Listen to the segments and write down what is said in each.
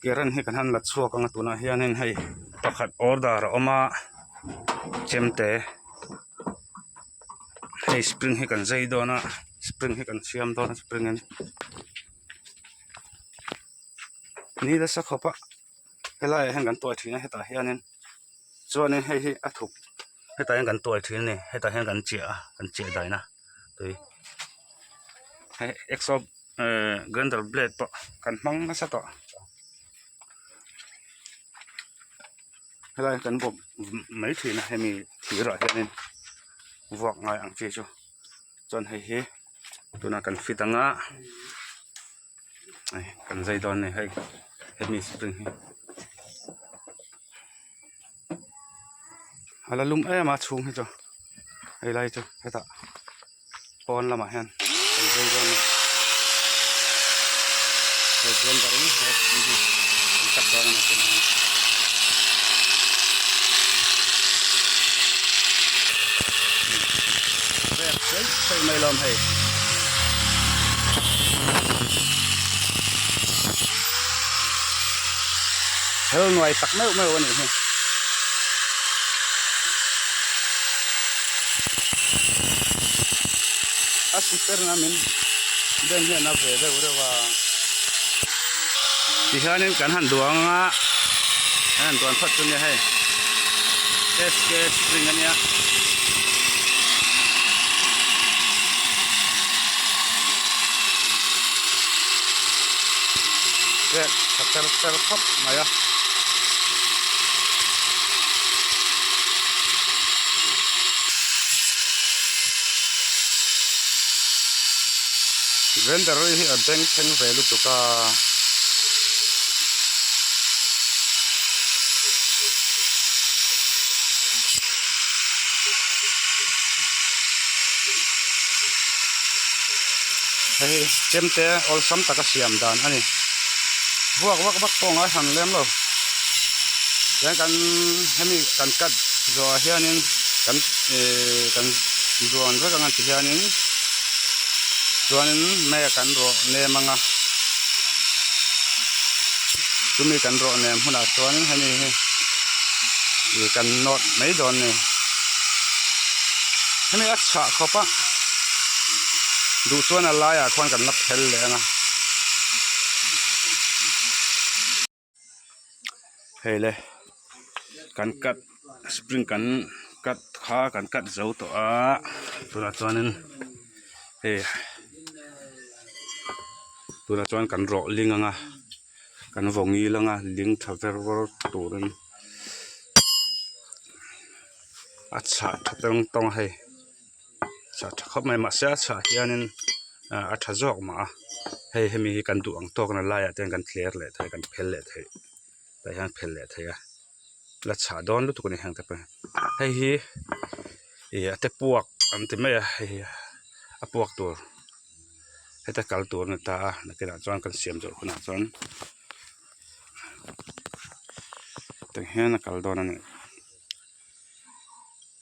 Current hi kan han la chhuak ang a tunah hianin hei pakhat order a awm a chemte hei spring hi kan zai dawn a spring hi kan siam dawn a spring in ni nasa khawp a helaiah hian kan tuai thin a hetah hianin chuanin hei hi a thuk hetah hian kan tuai thin a ni hetah hian kan chiah a kan chiah daina tui hei exo ehh grinder blade pawh kan hmang nasa tawh helai kan bawp mai thin a hemi thir ah hianin vuak ngai ang chi chu chuan hei hi tunah kan fit ang a hei kan zai dawn a ni hei hemi spring hi a la lum em a chhung hi chu hei lai chu hetah pawn lamah hian kan zai dawn a ni hei blender in he spring hi an cut dawn a ni tunah hian. Rek feih feih mai lawm hei. Hel nuai tak meuh meuh a nih hi. A siper na min den hian a ve deuh reuh a. Tihianin kan han duang a, kan han duan phawt chu nia hei. SK spring a nia. Rek tha cher cher khawp mai a. Vendor hi a beng thleng ve lutuk a. Hei hi chemte awlsam taka siam dan a ni. Vuak vak vak pawh ngai hran lem lo. Chuan kan hemi kan cut zawhah hianin kan ihh kan duan vek ang a ti hianin chuanin mei a kan rawh nem ang a chumi kan rawh nem hunah chuan hemi hi ih kan nawt mai dawn a ni hemi a chhah khawp a duh chuan a laiah khuan kan la phel leh ang a. Hei le kan cut spring kan cut kha kan cut zo tawh a tunah chuanin hei tunah chuan kan rawh ling ang a kan vaw ngil ang a ling tha ver vawr turin a chhah tha tawng tawng a hei. Chhah tha khawp mai mahse a chhah hianin ah a tha zawk mah a hei hemi hi kan duh ang tawkna laiah te hian kan thler leh thei kan phel leh theih tah hian phel leh theih a la chhah dawn lutuk a ni heng te pawh hi hei hi ih a te puak an ti mai a hei hi a puak tur heta kal tur a ni ta a nakinah chuan kan siam zawh hunah chuan tiang hian a kal dawn a ni.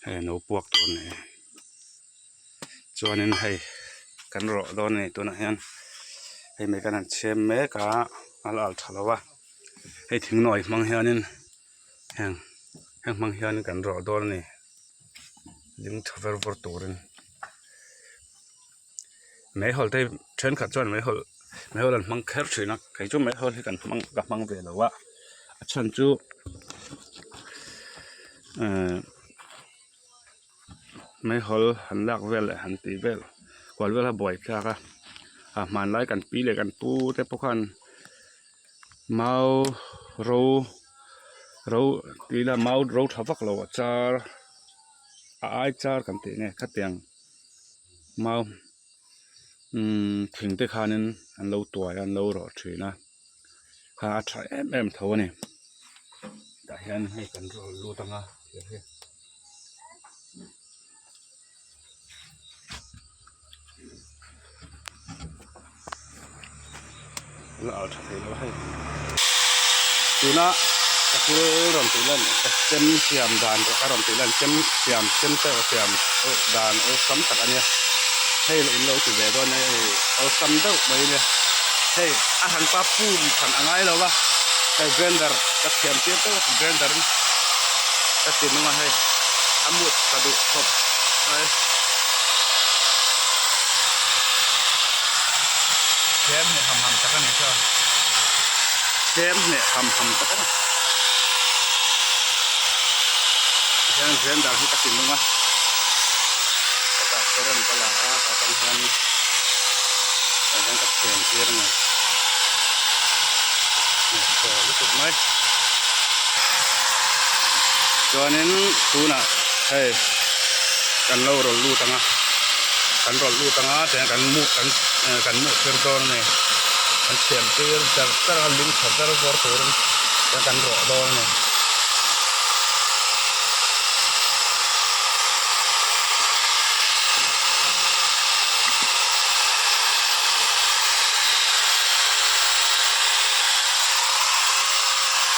Hei no puak tur a ni chuanin hei kan rawh dawn a ni tunah hian hei mei kan han chhem mek a a la alh tha lo a hei thing nawi hmang hianin heng heng hmang hian kan rawh dawn a ni ding tha ver vawr turin meihawl te thenkhat chuan meihawl meihawl an hmang kher thin a kei chu meihawl hi kan hmang ka hmang ve lo a a chhan chu ehh meihawl han lak vel leh han tih vel kual vel a buai thlak a a hmanlai kan pi leh kan pu te pawh khan mau ro ro tih ila mau ro tha vak lo a char a ai char kan tih nge khatiang. Mau umm thing te khanin an lo tuai a an lo rawh thin a kha a tha em em tho a ni tah hian hei kan rawn lut ang a thir hi. La al tha thei lo hei tuna ka thil rawn tih lan ka chem siam dan ka rawn tih lan chem siam chem te siam dan awlsam tak a nia hei la in lo ti ve dawn a hei awlsam deuh mai a nia hei a hran pa pum hran a ngai lo va. Hei grinder ka thiam tir teuh a grinder in ka ti nung a hei a mut ka duh khawp mai. Chem hneh ham ham tak a ni chuan chem hneh ham ham tak a ni. Tihian grinder hi ka ti nung a hetah current ka la a tah atang hian tah hian ka thiam tir a ni. Hnehsawh lutuk mai chuanin tunah hei kan lo rawn lut ang a kan rawn lut ang a tihian kan mu kan kan mu tir dawn a ni kan chhiam tir char char a ling tha ber zawr turin tihian kan rawh dawn a ni.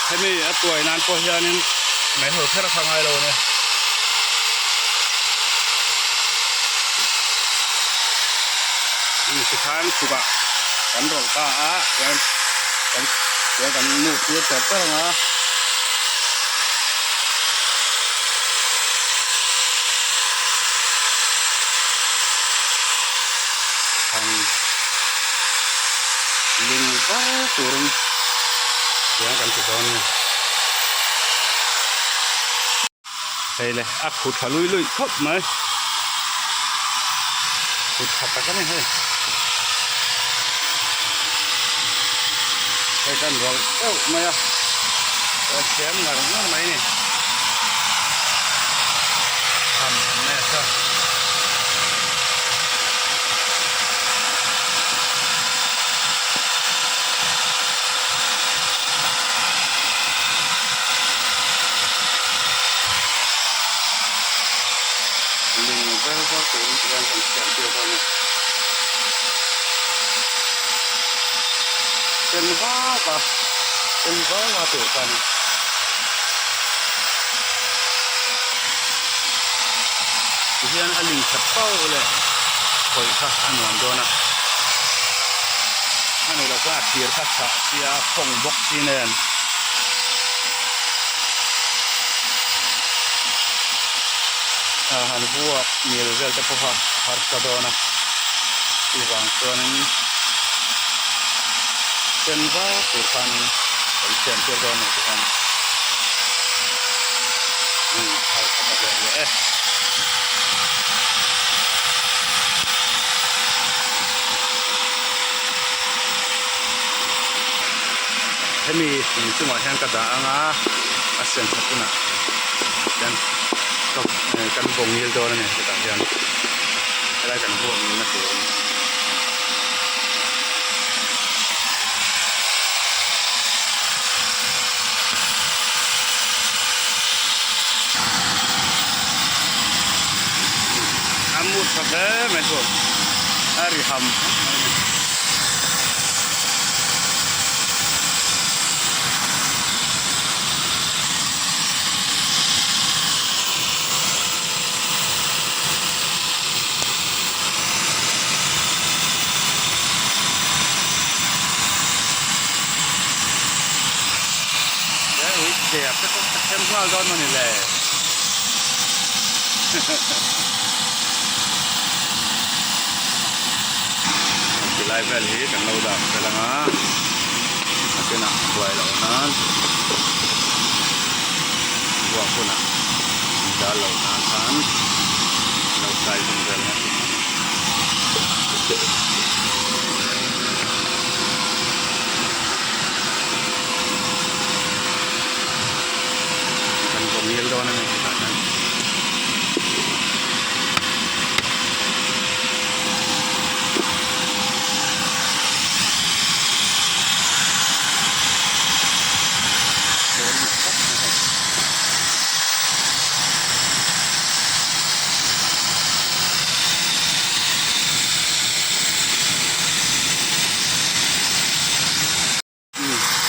Hemi a tuai nan pawh hianin meihawl kher a kha ngai lo a ni. Tikhan chhukah kan rawlh ta a chuan kan chuan kan move tir char char ang a. Tikhan ling var turin tiang kan ti dawn a ni. Hei le a khu tha lui lui khawp mai khu tha tak a ni hei hei kan rawlh deuh mai a a thiam ngar ngar mai a ni tham tham mai a chuan. Lung vel vel turin ti hian kan siam tir dawn a ni. Pen vak a, pen vak a tur kha a ni. Tihian a ling that pauh leh khawih kha a nuam dawn a, a ni lo chuan a thir kha chhah sia khawng bawk si nen. A han vuak mil vel te pawha a harsa dawn a, chuvang chuanin chen vak tur khan kan siam tir dawn a ni tikhan. Hemi thing chungah hian ka dah ang a a sen that hunah hian kan vawng ngil dawn a ni hetah hian helai kan vuak ngilna tur a ni. A mu tha hle mai chu a ri ham ham mai a ni. He ui chhia te pawh ka them nghal dawn mawni le. Ti lai vel hi kan lo dah fel ang a, a chenah a buai loh nan buak hunah in dal loh nan khan lo sai zung vel ang a. Kan vaw ngil dawn a ni hetah hian.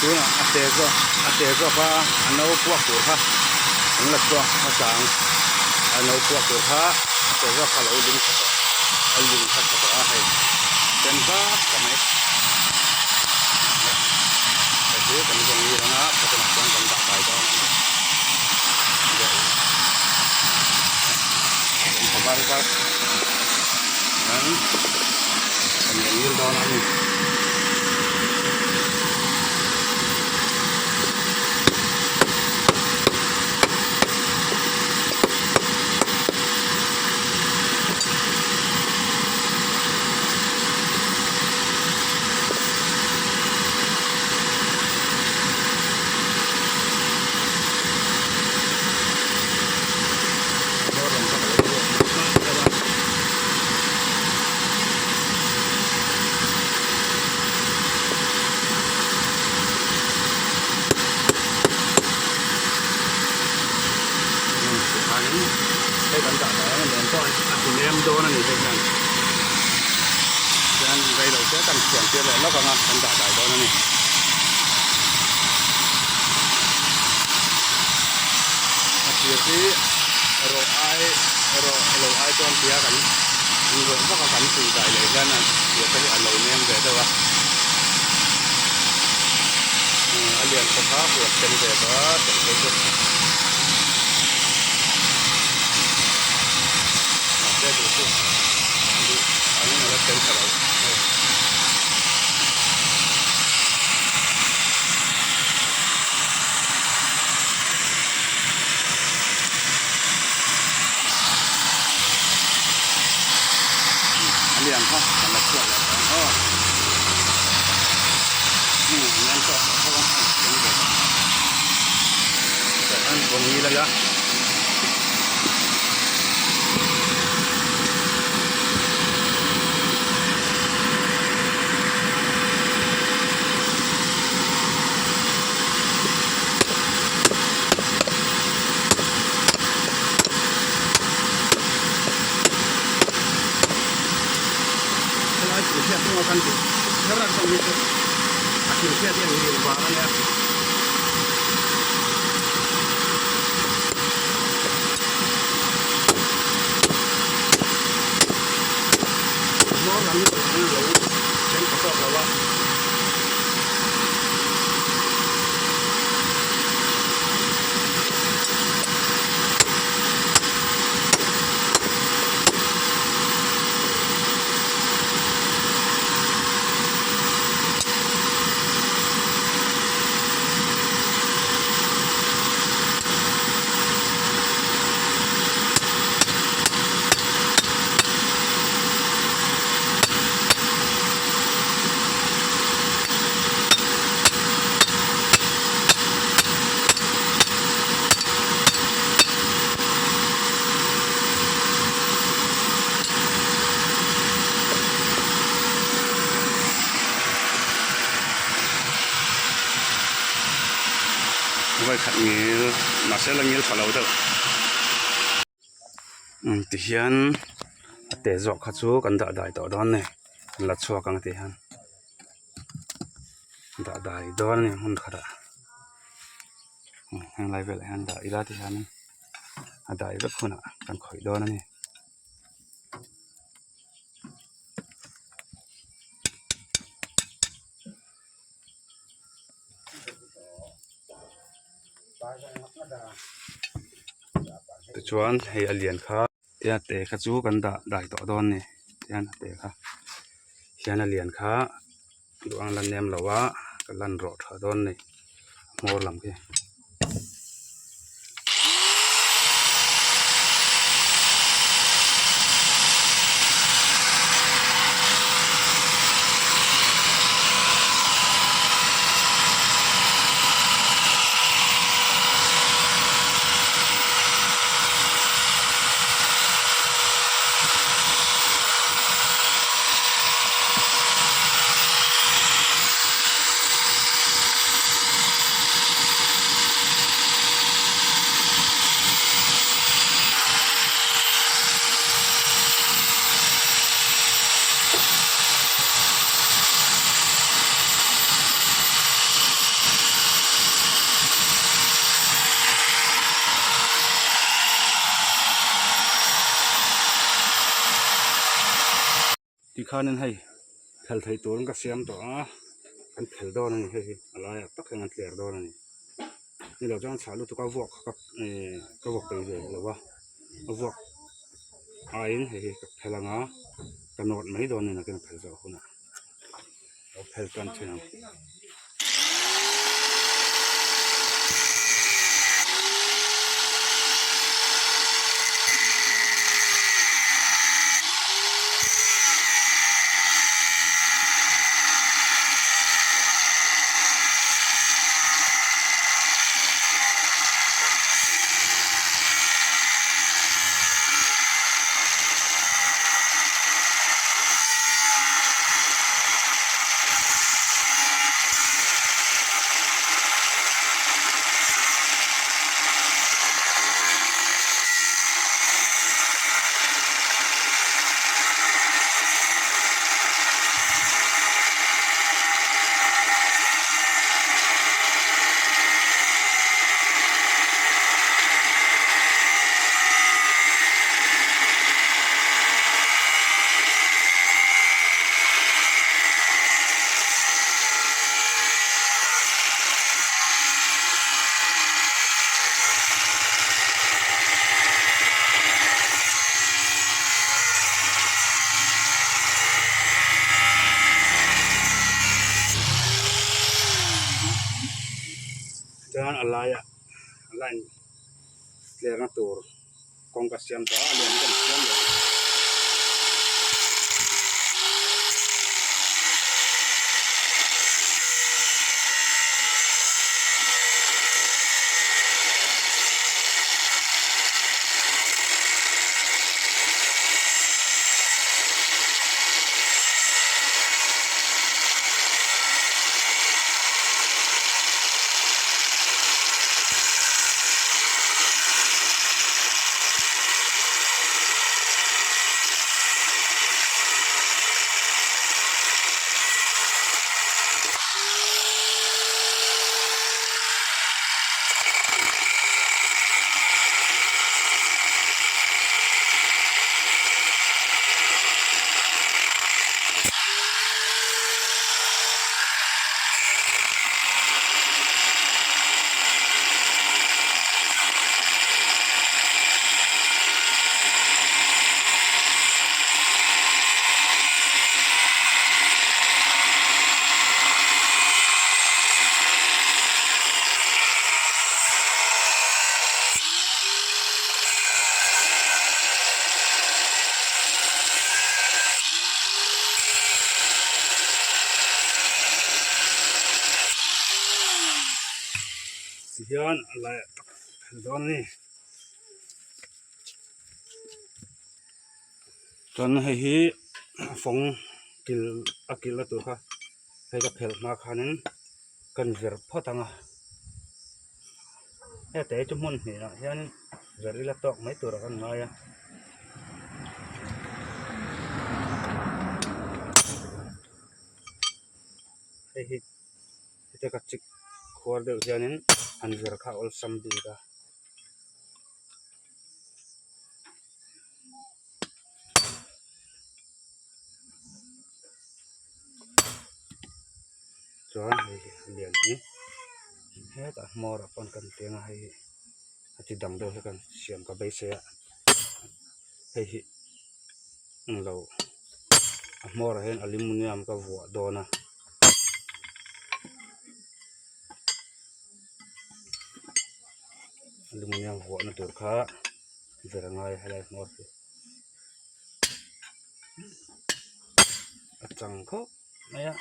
Tunah a te zawk a te zawk a a no puak tur kha an la chhuak hmasa ang a no puak tur kha a te zawk kha a lo ling tha tawh a ling kha tha tawh a hei sen vak ta mai. hi kan vawn ngil ang a pawnah chuan kan dah kai dawn a ni. Kan tha var var chuan kan vawn ngil dawn a ni. Hei kan dah dah ang nen pawh a ti nem dawn a ni hei hian chuan rei lo te kan thiam tir leh lawk ang a kan dah dai dawn a ni. A thir hi rawh ai rawh lo ai chuan tia kan rawh vak a kan tui dai leh hian a thir te hi a lo nem ve deuh a a lian khawp a huat sen ve tawh a sen phei chu mahse duh chu duh angin a la sen tha lo hei. A lian kha kan la chhuak leh tawh ang aw umm nem tawh tawh bawk a a ni ve tawh tah hian vawn ngil a la. Helai thil hriat emaw kan tih kher a chhan hi chu a thil hriat hi a ngil vang a nia. Hmawr lam hi duh ang lo then tha tawk lo a. Vawikhat ngil mahse la ngil tha lo deuh tihian a te zawk kha chu kan dah dai tawh dawn a ni kan la chhuak ang tih hian dah dai dawn a ni hmun khatah heng lai velah hian dah ila ti hian a dai vek hunah kan khawih dawn a ni. Tichuan hei a lian kha tia te kha chu kan dah dai tawh dawn a ni tihian a te kha hian a lian kha duh ang lan nem lo a ka lan rawh tha dawn a ni hmawr lam khi. Tikhanin hei phel thei turin ka siam tawh a. Kan phel dawn a ni hei hi a laiah tak hian kan tler dawn a ni. Ni lo chuan chhah lutuk a vuak kha ka ka vuak peih ve lo a, a vuak aiin hei hi ka phel ang a, ka nawt mai dawn a ni nakin a phel zawh hunah lo phel tan thin ang. Chuan a laiah line tlerna tur kawngka siam tawh a lian kan siam lo. Tihian a laiah tak phel dawn a ni. Chuan hei hi fawng kil a kilh na tur kha hei ka phelh hma khanin kan ver phawt ang a heta hi chu hmun hnihah hian ver ila tawk mai turah kan ngai a. Hei hi heta ka chik khuar deuh hianin han ver kha a awlsam bik a. Chuan hei hi a lian hi hetah hmawr ah pawn kan keng a hei hi a chi dang deuh hi kan siam ka beisei a hei hi englo a hmawr ah hian aluminium ka vuah dawn a. Aluminium vuahna tur kha ver a ngai a helai hmawr hi a chang khawp mai a.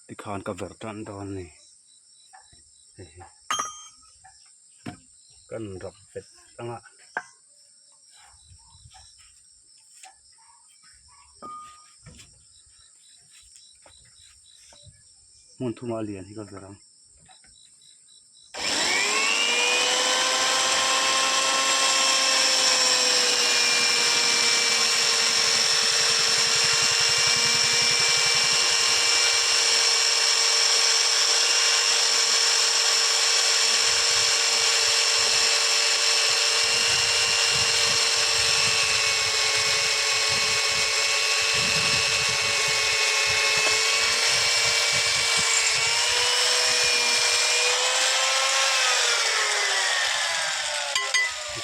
Tikhan ka ver tan dawn a ni hei hi kan rap bet ang a. Hmun thuma lian hi ka ver ang.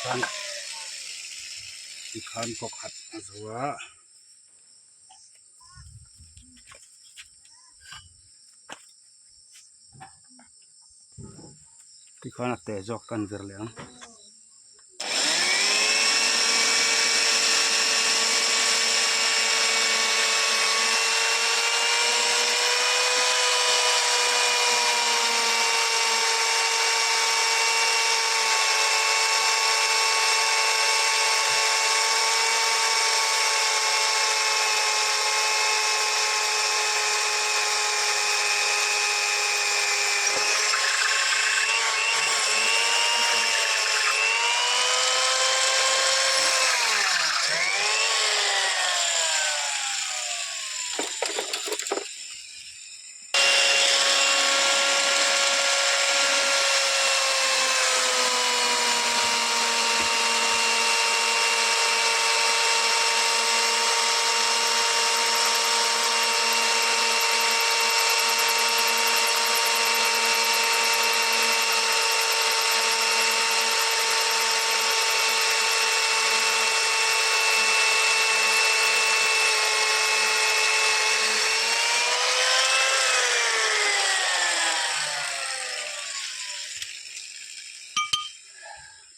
Tikhan tikhan kaw khat a zo a. Tikhan a te zawk kan vir leh ang.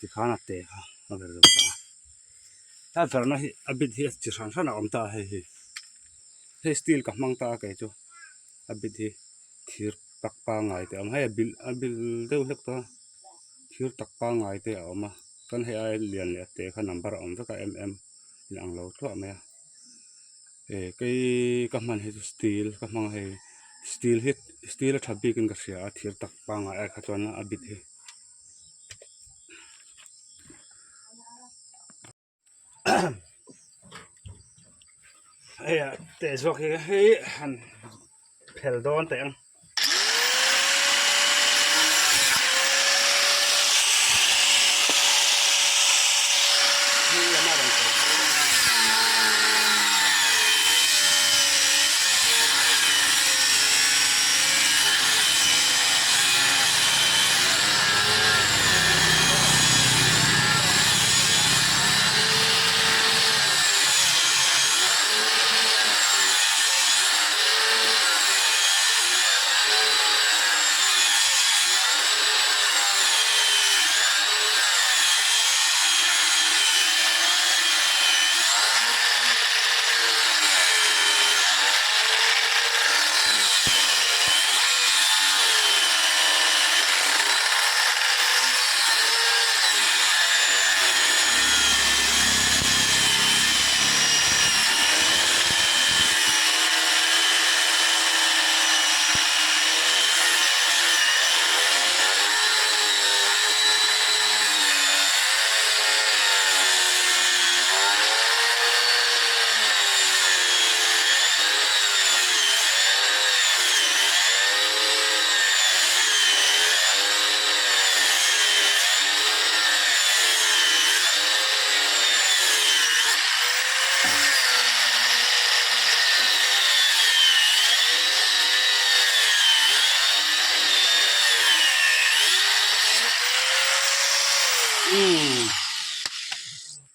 Tikhan a te kha a ver zo ta a a verna hi a bit hi a chi hran hran a awm ta a hei hi hei steel ka hmang ta a kei chu a bit hi thir tak pangngai te a awm a hei a bil a bil deuh hlek tawh a thir tak pangngai te a awm a chuan hei aia lian leh a te kha number a awm vek a em em inang lo thluah mai a. Eh kei ka hman hi chu steel ka hmang a hei steel hi steel a tha bik in ka hria a thir tak pangngai ai kha chuan a bit hi. Hei a teh zawk hi hei han phel dawn teh ang.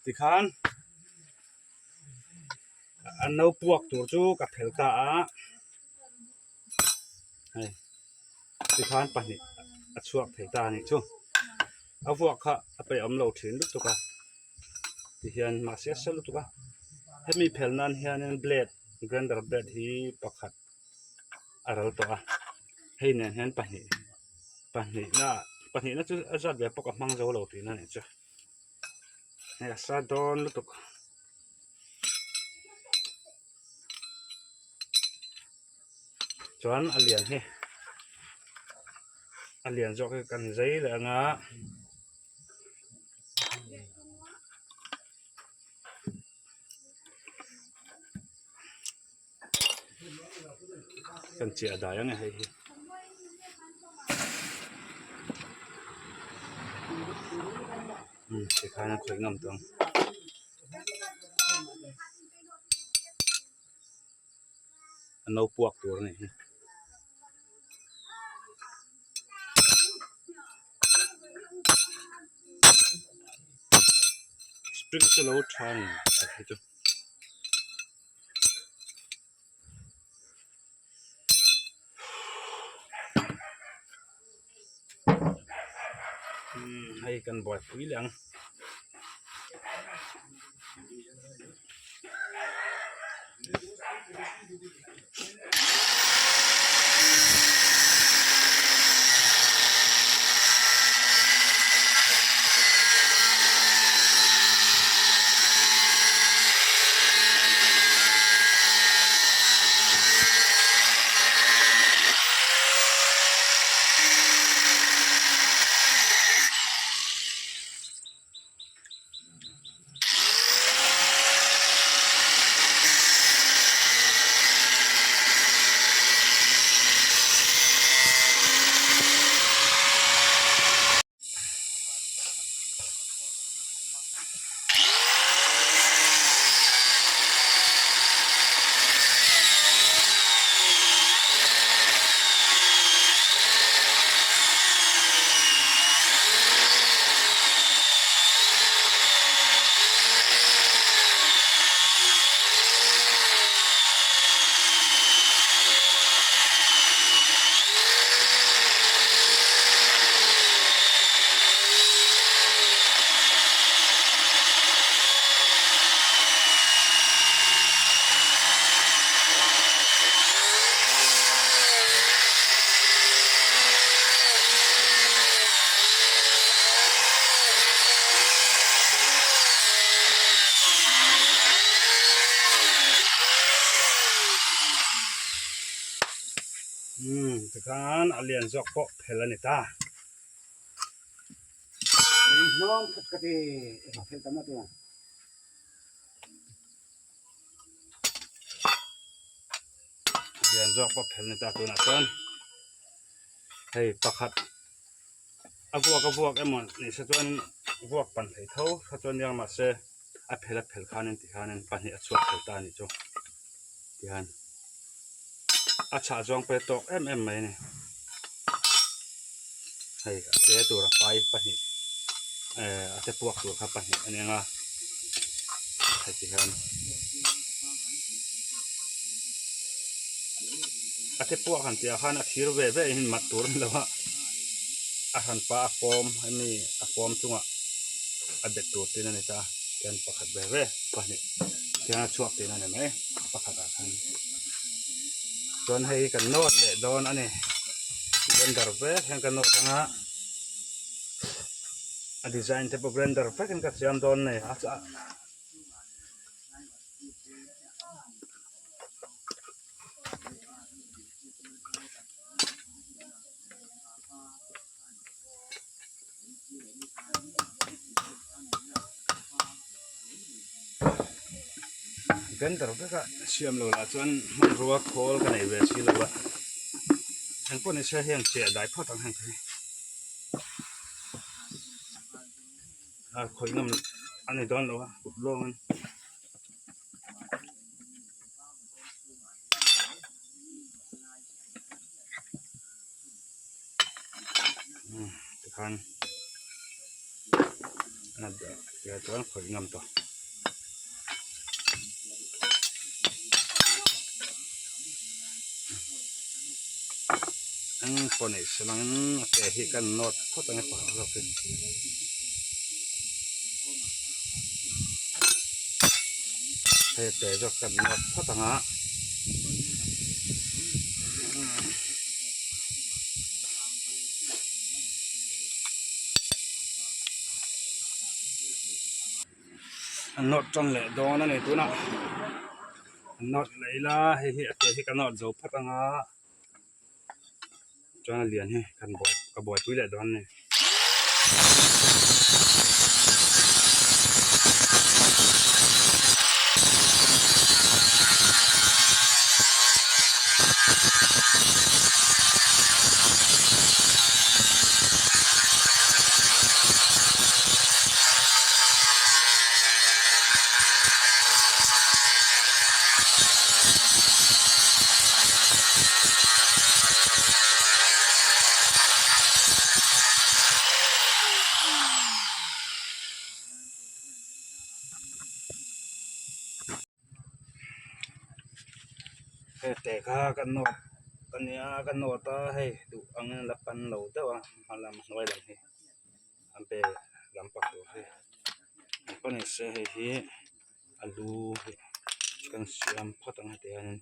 Tikhan a no puak tur chu ka phel ta a hei tikhan pahnih a chhuak thei ta a nih chu a vuak kha a peihawm lo thin lutuk a tihian mahse a sa lutuk a hemi phel nan hianin blade grinder blade hi pakhat a ral tawh a hei nen hian pahnih pahnihna pahnihna chu a zat ve pawh ka hmang zo lo tihna a nih chu hei a sa dawn lutuk. Chuan a lian hi a lian zawk hi kan zai leh ang a. Kan chiah dai ang e hei hi. Tikhan a khawih ngam tawh ang. A no puak tur a nih hi. Spring chu lo tha a ni hei chu. Hei kan buaipui leh ang. Umm tikhan a lian zawk pawh phel a ni ta. Hnawm phut ka ti i phel ta maw tih ang. Lian zawk pawh phel ni ta tunah chuan hei pakhat a vuak a vuak emaw ni se chuan vuak pan thei tho kha chuan nia mahse a phel a phel khanin tikhanin pahnih a chhuak thei ta a nih chu tihian a chhah zawng pawh hi a tawk em em mai a ni hei a te tur a pai pahnih eh a te puak tur kha pahnih a ni ang a hei tihian a te puak han tih ah khan a thir ve ve in mat tur a ni lo a a hranpa a kawm hemi a kawm chungah a bet tur tin a ni ta a tihian pakhat ve ve pahnih tihian a chhuak tihna a ni mai pakhat ah khan chuan hei hi kan nawt leh dawn a ni blender vek hian ka nawt anga a design te pawh blender vek in ka siam dawn a ni a Blender veka siam lo lah chuan hmanrua khawl ka nei ve si lo a engpawh ni se hian chiah dai phawt ang heng te hi a khawih ngam a ni dawn lo a kut lawng in. Tikhan a dah tir chuan khawih ngam tawh. Eng pawh nei se lang a ke hi kan nawt phawt ang e pakhat zawk hi. Hei te zawk kan nawt phawt ang a. An nawt tan leh dawn a ni tunah an nawt leh ila hei hi a ke hi ka nawt zo phawt ang a chuan a lian hi kan buai ka buaipui leh dawn a ni. Hei te kha ka nawt a nia ka nawt a hei duh angin a la pan lo deuh a hma lam hnuai lam hi a be lampang tur hi engpawh ni se hei hi a lu hi kan siam phawt ang heti hianin.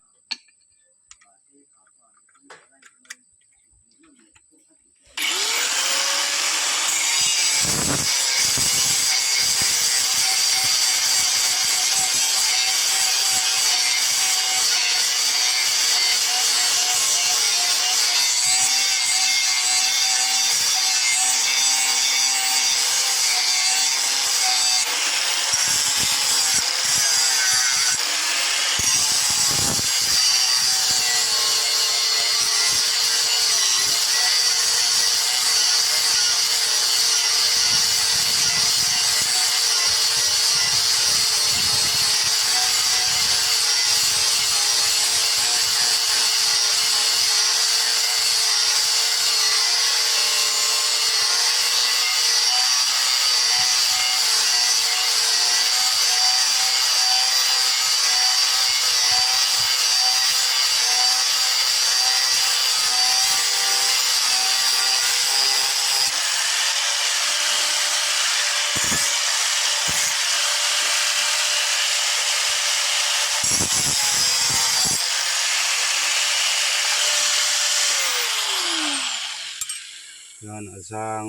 Hian a zang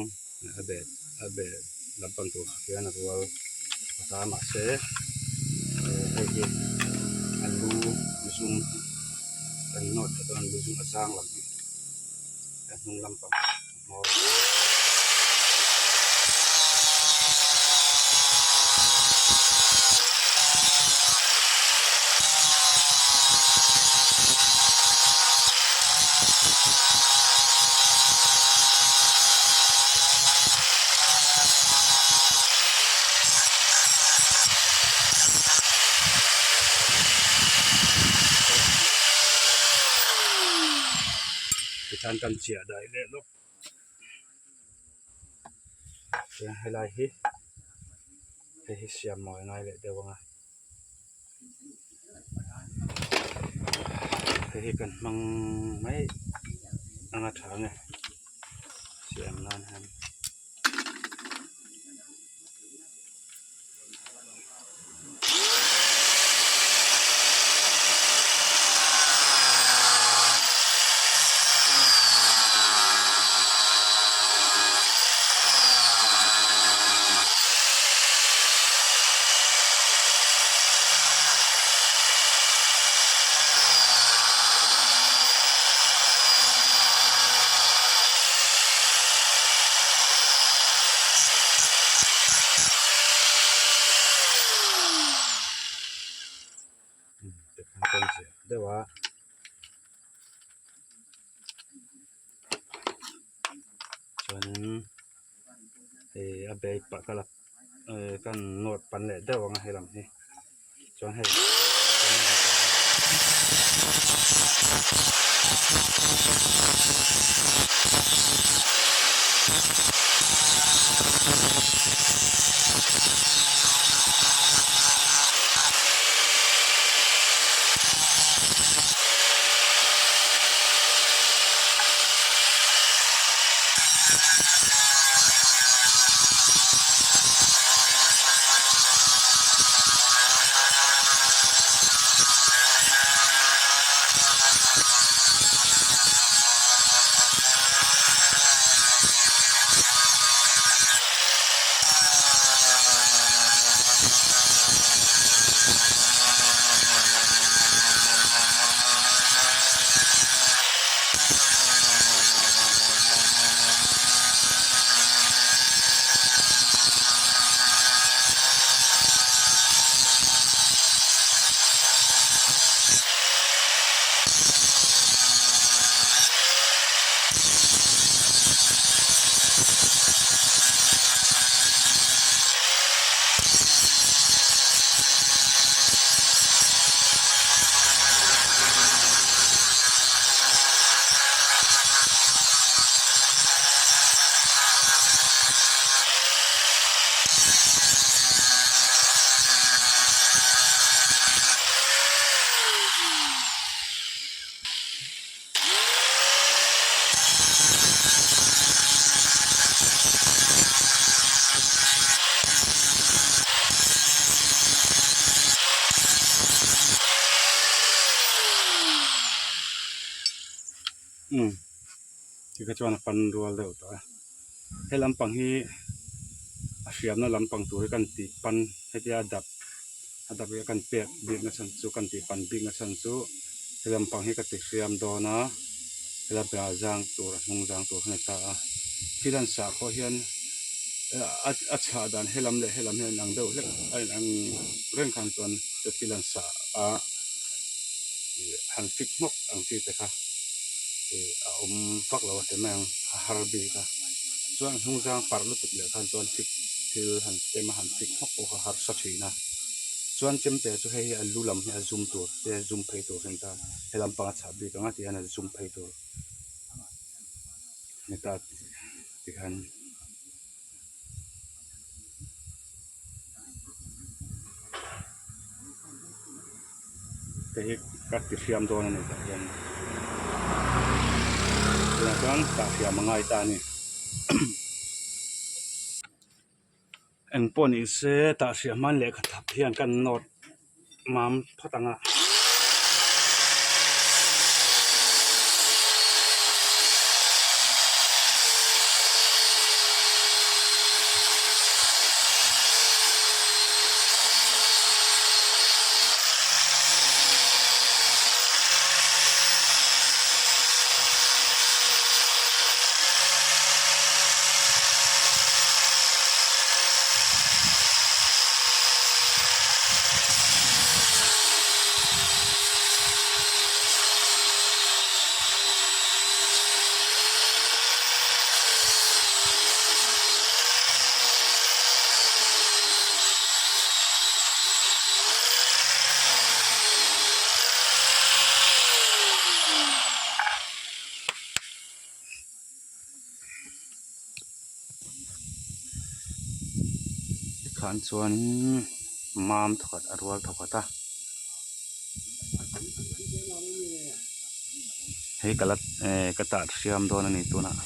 a beh a beh lampang tur hian a rual phawt a mahse hei hi a lu zum kan nawt leh dawn a lu zum a zang lam hi a hnung lampang a hmawr. Tikhan kan chiah daih leh lawk chuan helai hi hei hi siam mawi ngai leh deuh ang a. Hei hi kan hmang mai anga tha nge siam nan hian. Deuh a. Chuanin hei a bag pah ka la kan nawt pan leh deuh ang a helam hi chuan hei Tikha chuan a pan rual deuh tawh a he lampang hi a hriamna lampang tur hi kan tih pan hetia a dap a dap hi kan pek bik na chhan chu kan tih pan bik na chhan chu he lampang hi ka ti hriam dawn a he lampang ah zang tur a hnung zang tur kha ni ta a thil an sah pawh hian a chhah dan he lam leh he lam hi a inang deuh hlek a inang reng khan chuan thil an sah a ih han fik hmawk ang chi te kha ih a awm vak lo a ti mai ang a har bik a chuan hnung zang parh lutuk leh khan chuan fik thil han chem a han fik hmawk pawh kha a harsa thin a chuan chemte chu hei hi a lu lam hi a zum tur te a zum phei tur a ni ta he lampang a chhah bik ang a ti hian a zum phei tur a ni ta tikhan. Hei hi ka ti hriam dawn a ni tah hian tunah chuan tah hriam a ngai ta a ni engpawh ni se tah hriam hman lehkha thap hian kan nawt mam phawt ang a. Tikhan chuanin mam thawkhat a rual thawkhat a hei ka la eh ka tah hriam dawn a ni tunah.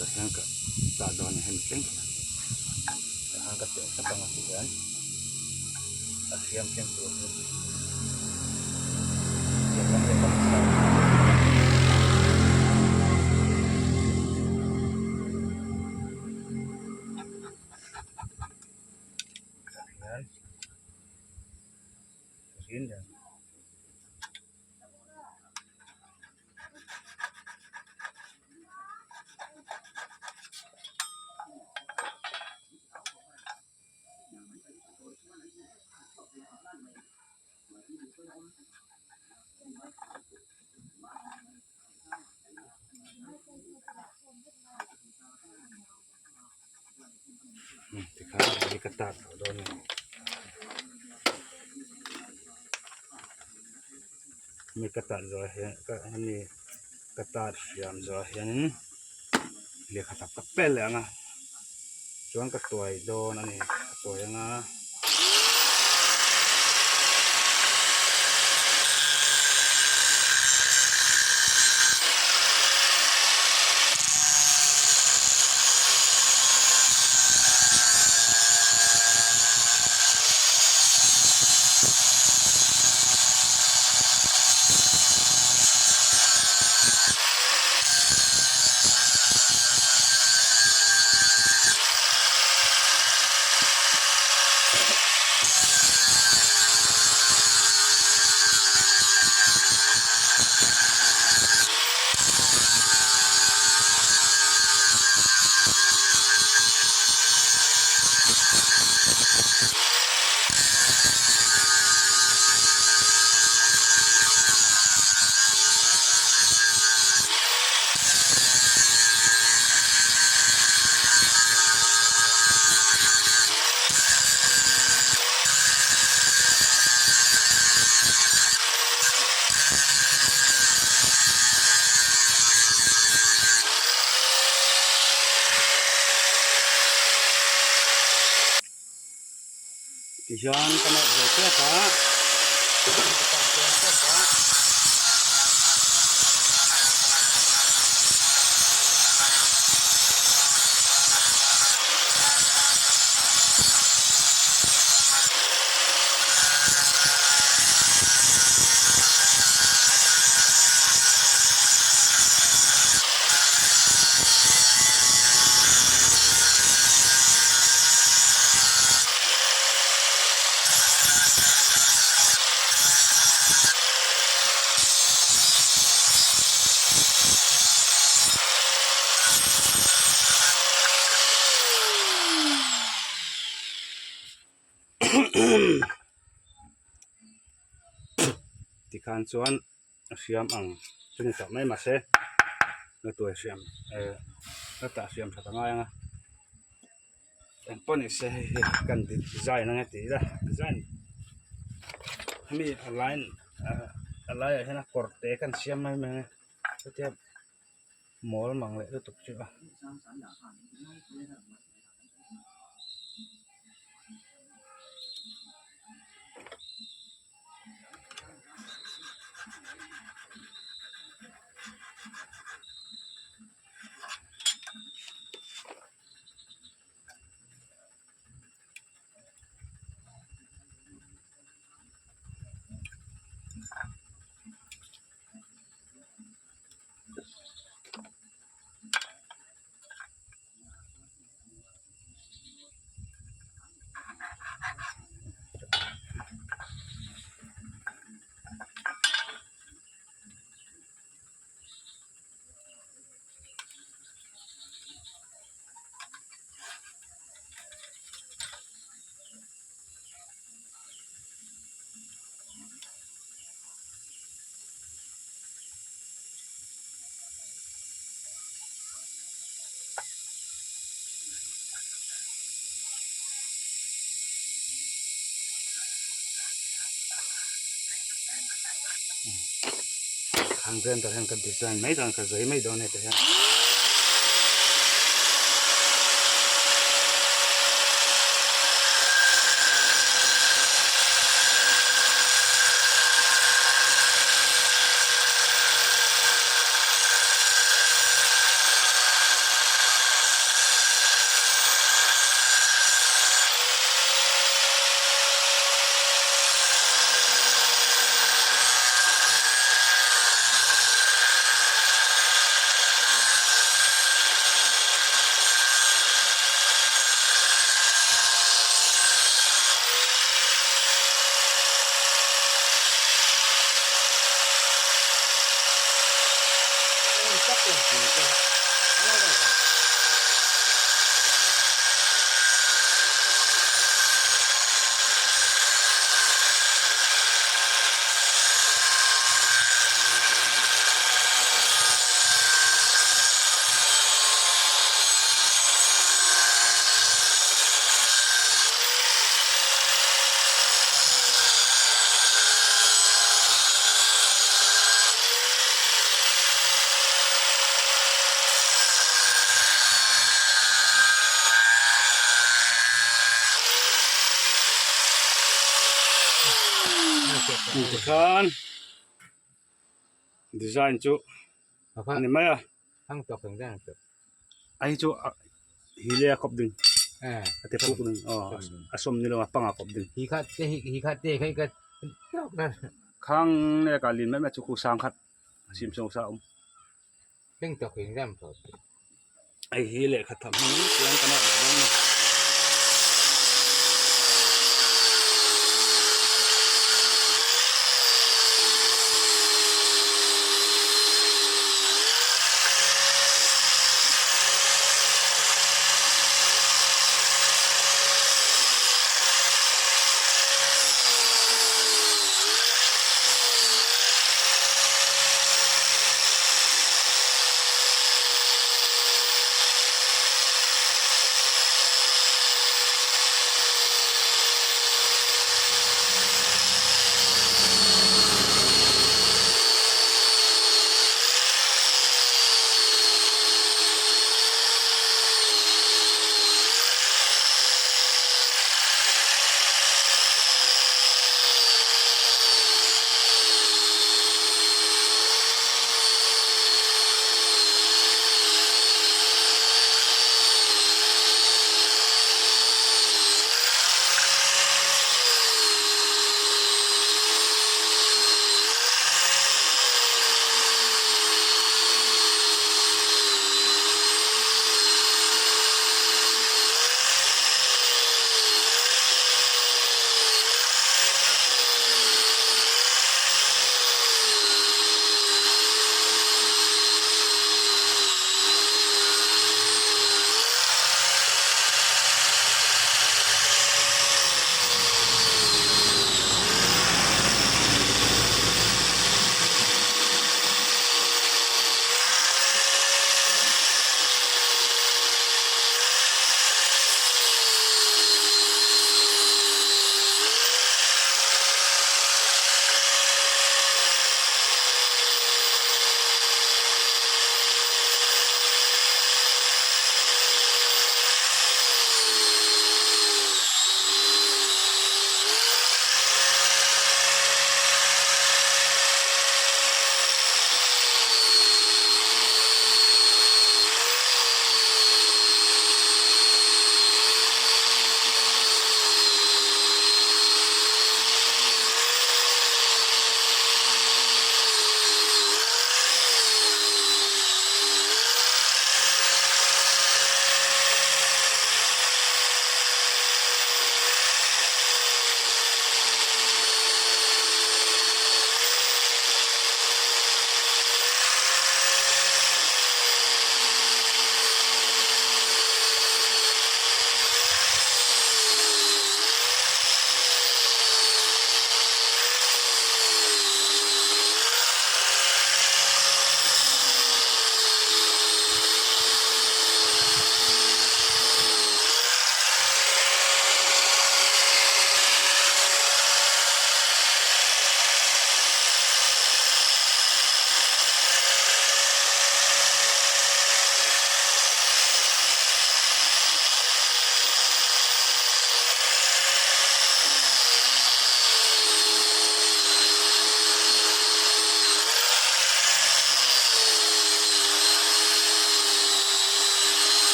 Tah hian ka tah dawn a hemi thleng tah hian ka teh thlap ang a ti hian a hriam thleng tur hi hian. Tikhan hei ka tar tawh dawn a ni. Mi ka tar zawh hian ka hemi ka tar hriam zawh hianin lehkha tak tak pel leh ang a chuan ka tuai dawn a ni ka tuai ang a. Tihian ka nawrh ve tep a, ka kah chiang tep a. Tikhan chuan a hriam ang chu ni tawh mai mahse la tuai hriam eh la tah hriam that a ngai ang a engpawh ni se hei hi kan design ang e tih ila design hemi a line a laiah hian a kawr te kan siam mai mai ang e chutia mawl mang leh lutuk chu a. Khang vel tah hian ka design mai dawn ka zai mai dawn hetah hian. Tikhan design chu a ni mai a a hi chu hi le a kawp ding a ti puk ding aw a sawm ni lo a panga kawp ding khang nge ka lin mai mai chu khu sang khat sim sawng sa a awm. Hei hi lehkha tham hmang chuan kan awrh dawn a ni.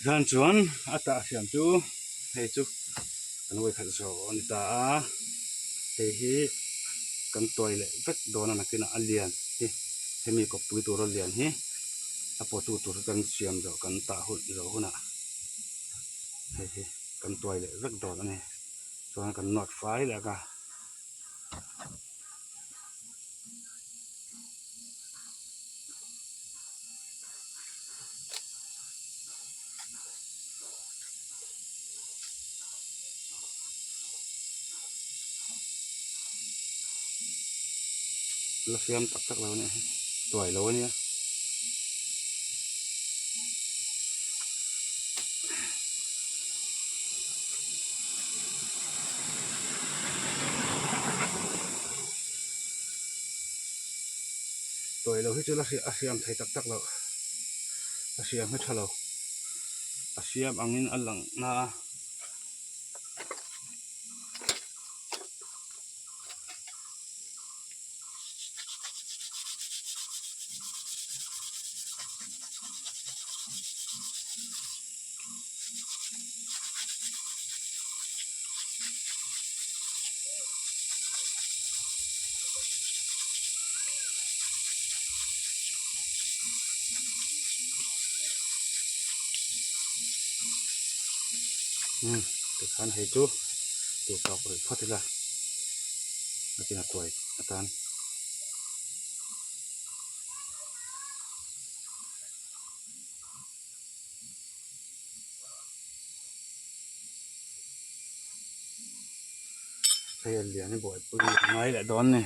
Tikhan chuan a tah hriam chu hei chu kan vawikhat zawh a ni ta a, hei hi kan tuai leh vek dawn a nakinah a lian hi hemi kawppui tura lian hi a pawtu tur hi kan siam zawh kan tah hun zawh hunah hei hi kan tuai leh vek dawn a ni chuan kan nawt fai leh ang a. La siam tak tak lo a nih hi tuai lo a nia. Tuai lo hi chu la a siam thei tak tak loh a siam hi tha lo a siam angin a lang na a. Umm tikhan hei chu tur tawk rih phawt ila a tina tuai atan. Hei a lian hi buaipui a ngai leh dawn ni.